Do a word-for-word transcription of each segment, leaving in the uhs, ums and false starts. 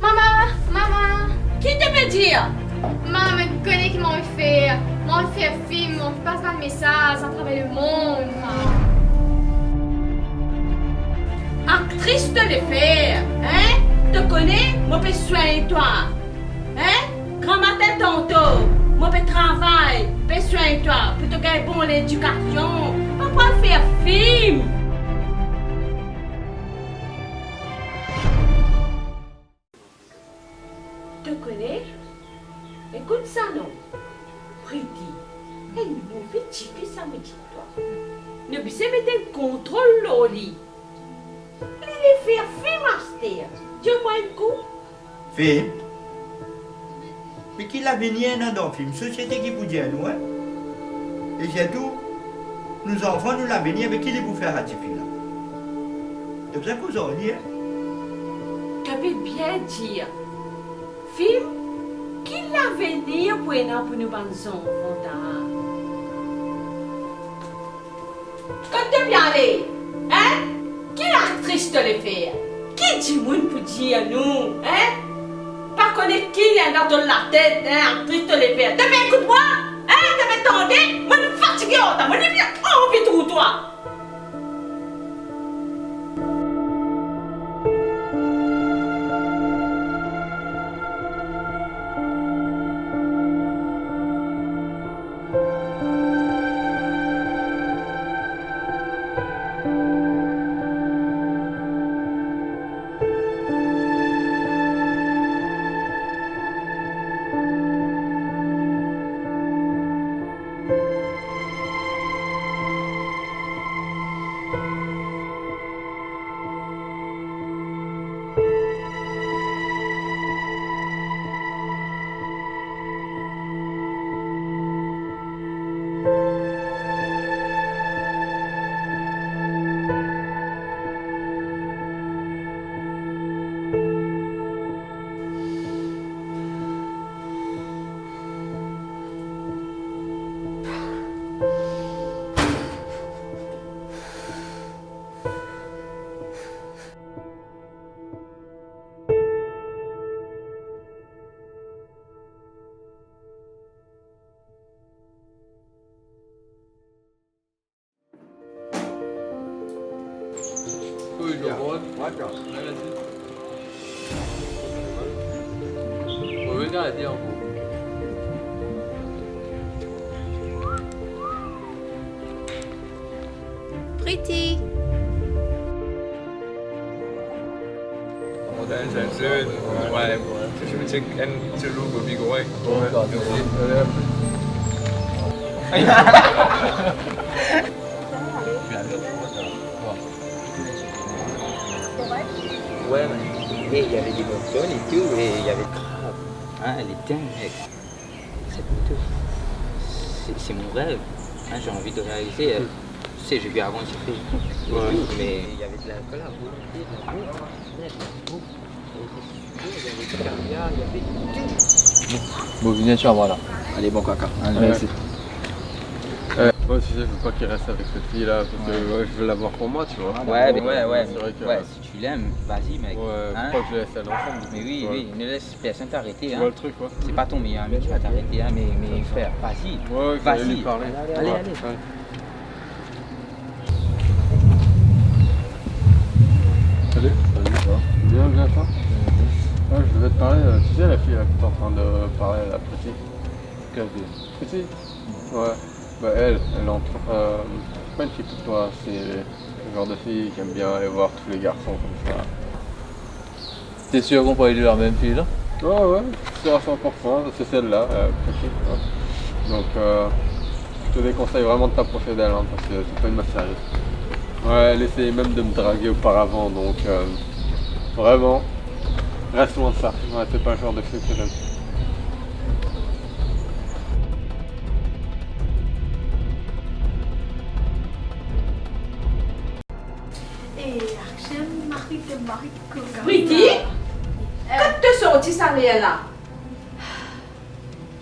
Mama, mama! Ki to pe dir? Mama, to kone ki mo anvi fer? Mo anvi fer fim, mo anvi pas bann mesaz atraver lemond, mama. Aktris to le fer, hein? To kone mo pe swegn twa, hein? Gramatin tanto, mo pe travay, pe swegn twa, pou to gagn bon ledikasion, pa pou al fer fim. To kone? Ekout sa non, Priti, enn move tifi sa mo dir twa. Nou bizin met enn kontrol lor li. Li le fer fim aster, dir mwa enn kou. Fim? Me ki lavenir ena dan fim? Sosiete ki pou dir nou, hein? E sirtou, nou zanfan, nou lavenir, me ki li pou fer sa tifi la? To bizin koz ar li, hein? To pe bien dir. Fim? Ki lavenir pou ena pou nou bann zanfan ta? Kot to pe ale, hein? Ki aktris to le fer? Ki dimoun pou dir nou, hein? Pa kone ki ena dan to latet, hein, aktris to le fer. To pe ekout mwa, hein? To pe tande? Mo fatige ar twa, mo nepli anvi trouv twa. Priti. Ouais, je me check un petit loup au Big Ray. Ouais, mais il y avait des bonnes zones et tout, et il y avait grave. Hein, elle est dingue, mec. C'est tout. C'est, c'est mon rêve. Hein, j'ai envie de réaliser. Euh, tu sais, j'ai vu avant sur Facebook et tout, mais il y avait de l'alcool à volonté, de la bouffe. Mec, la bouffe. Il y avait du caviar, il y avait tout. Bon, bon, viens, tu vas voir là. Allez, bon caca. Allez, merci. Euh, Moi, tu sais, je veux pas qu'il reste avec cette fille-là, parce que, ouais, je veux l'avoir pour moi, tu vois. Ouais, mais ouais, ouais, c'est vrai que, ouais, si tu l'aimes, vas-y, mec. Ouais, faut pas que je le laisse aller ensemble, du coup, tu vois. Mais oui, oui, ne laisse personne t'arrêter, hein. Tu vois le truc, quoi. C'est pas ton meilleur ami qui va t'arrêter, hein, mais, mais frère, vas-y. Ouais, ouais, je vais lui parler. Vas-y. Allez, allez, allez. Ouais. Salut. Salut, ça va ? Bien, bien, toi ? Ouais, je devais te parler, euh, tu sais, la fille là que t'es en train de parler, la petite. Quelle fille ? Petite ? Ouais. Bah, elle, elle est en train, euh, c'est pas une fille pour toi, c'est le genre de fille qui aime bien aller voir tous les garçons comme ça. T'es sûr qu'on peut aller de la même fille, là ? Ouais, ouais, sûr à cent pour cent, c'est celle-là, euh, précise, hein. Donc, euh, je te déconseille vraiment de t'approcher d'elle, hein, parce que c'est pas une meuf sérieuse. Ouais, elle essayait même de me draguer auparavant, donc, euh, vraiment, reste loin de ça. Ouais, c'est pas le genre de fille que j'aime. Eh, Akshem, mari de mari, koka. Priti, eh, kot to sorti sa ler la?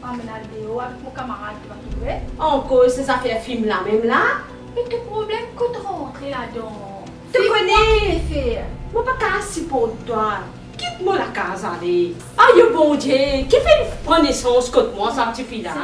Mo amenn al deor avek mo kamarad, to pa trouve? Ankor se zafer fim la mem la? Me to problem kot rantre ladan? To kone, mo pa kapav siport twa. Kit mo lakaz ale. Ayo Bondie, ki finn pran nesans kot mwa sa tifi la?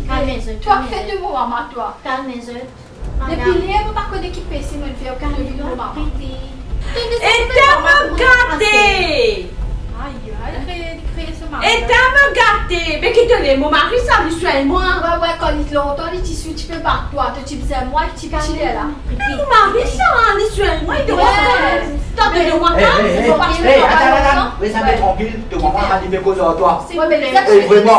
Kalme zot, twa kalme zot. Fer de mo mama twa. Kalme zot. Depi ler mo pa kone ki pese mo fer pou to vinn mo mama. Kalme zot, Priti. Eta mo gate. Ay, ay, li kriye, li kriye so mama. Eta mo gate. Me ki to le mo mari sa, li swegn mwa. Wi, wi, kan li lontan li ti sou, ti pe bat twa, to ti bizin mwa, ti, ti le la. Mo mari sa, li swegn mwa, li dor. Yes. Tande de mwa, eh, eh, eh, atann, atann. Les amis, trankil, to mama pa li pe koz ar twa. Wi, me li, eh, vreman.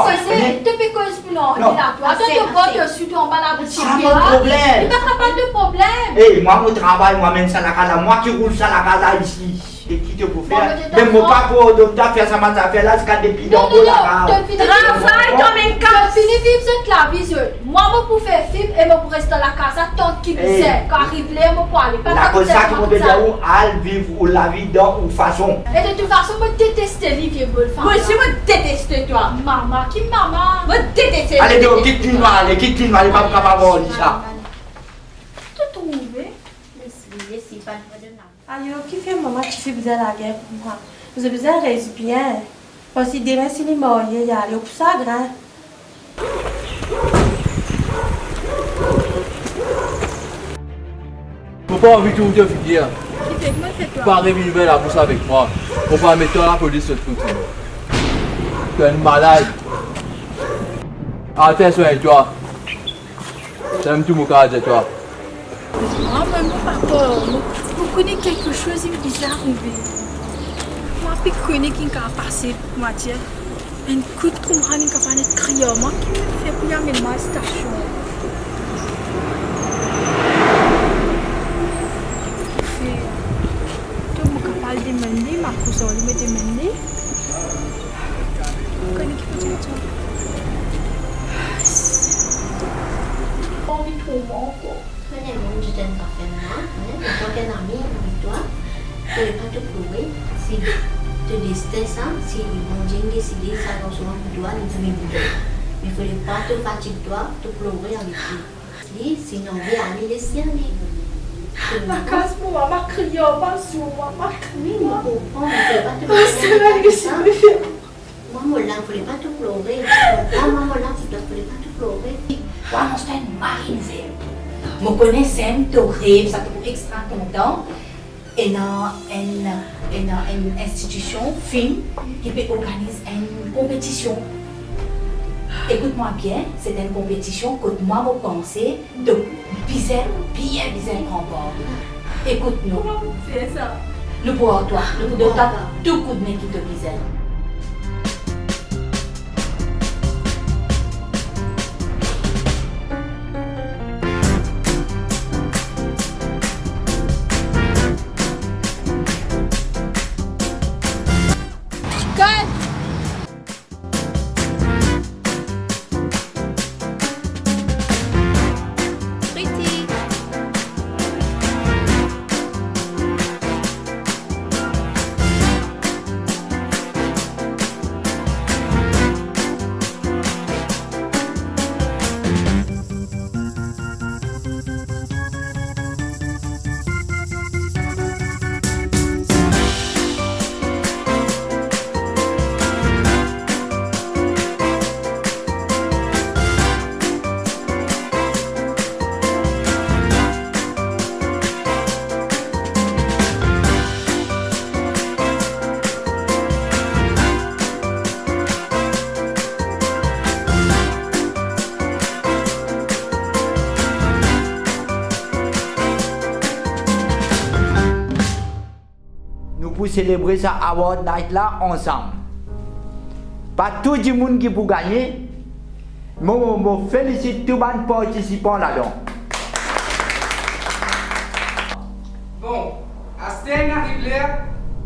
To pe koz pou non, non. Li la, twa, to, to, to, sou to anba la boutik la. Sa mo problem. Li pa kapav to problem. Eh, mwa, mo travay, mwa amenn sa lakaz la, mwa ki roul sa lakaz la isi. E ki to pou fer? Mem mo pa pou ordonn twa fer sa bann zafer la, ziska depi dan mo lakaz. Travay, to mem kas. Fini viv zot lavi zot. Mwa, mo pou fer fim e mo pou res dan lakaz la, tann ki mizer. Kan ariv ler, mo pou ale. Pa lakoz sa ki mo pe dir ou, al viv ou lavi dan ou fason. E de tout fason, mo deteste li, vie malfwa. Mwa osi, mo deteste twa. Mama, ki mama? Mo deteste li. Ale deor, kit li, ale, kit li, ale, pa kapav ar li sa. To trouve? Ayo, kifer mama tifi bizin lager koumsa? Zot bizin res bien. Parski demin si li marye, li ale, ou pou sagrin. Mo pa anvi trouv to figir. Kifer, ki mo'nn fer twa? Pa revinn ouver labous avek mwa. Mo pou al met twa lapolis, zot fouti. To enn malad. Al fer swegn twa. Samem tou mo kapav dir twa. Mwa, mwa, mo pa per, mo, mo kone kelke soz inn bizin arive. Mo pa pe kone ki inn kapav pase, mo dir. Enn kout koumsa inn kapav net kriye mwa, ki mo fer pou li amenn mwa stasion? Kifer? To, mo kapav demann li, mo kouzin li, mo demann li. Kone ki pou dir twa. Anvi trouv mwa ankor. Kone mwa, mo dir twa pa fer mwa, hein, antank enn ami avek twa, fode pa to plore, se to destin sa, si Bondie inn deside sa garson la pou twa, li pou vinn pou twa. Me fode pa to fatig twa, to plore avek li. Li, si li anvi ale, les li ale. Lakaz mwa, mo kriye, mo zour, mo kriye. Wi, mo konpran, me fode pa to plore avek li sa. Mwa, mo la, fode pa to plore. Mwa, mo la pou twa, fode pa to plore. Mwa, mo se enn mari nouvel. Mo kone seki to rev, sa to pou extra kontan. Ena enn, ena enn institision, fim, ki pe organiz enn konpetision. Ekout mwa bien, se enn konpetision kot mwa mo panse to bizin, bien bizin pran par. Ekout nou. Kouma pou fer sa? Nou pou ar twa, nou pou donn twa tou koudme ki to bizin. Cut! Priti. pou selebre sa award night la ansam. Pa tou dimoun ki pou gagne, mo, mo, mo felisit tou bann partisipan ladan. Bon, aster inn ariv ler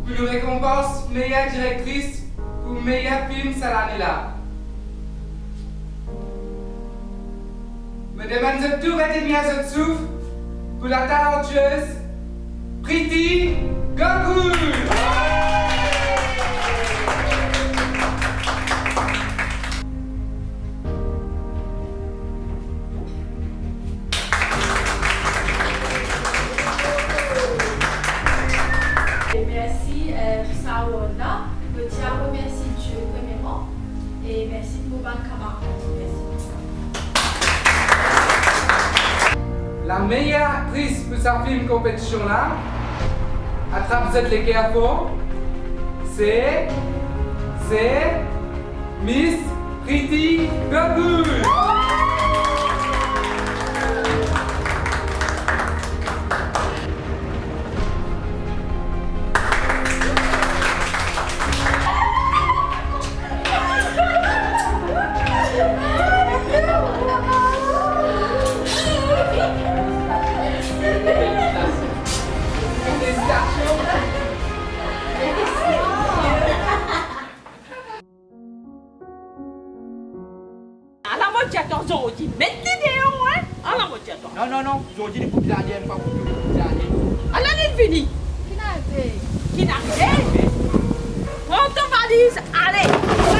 pou nou rekonpans meyer direktris pou meyer fim sa lane la. Mo demann zot tou retenir zot souf pou la talantiez Preeti Gokul. E mersi, eh, pou sa award la. Mo ti a remersi Die premierman. E mersi pou mo bann kamarad. Mersi. Lameyer aktris pou sa fim konpetision la, atrap zot leker for, se, se Miss Preeti Gokul. Ala mo dir twa, zordi met li deor, hein? Ala mo dir twa. Non, non, non, zordi li pou bizin ale, enn fwa pou tou li pou bizin ale. Ala li vini. Ki'nn arive? Ki'nn arive? Pran to valiz, ale.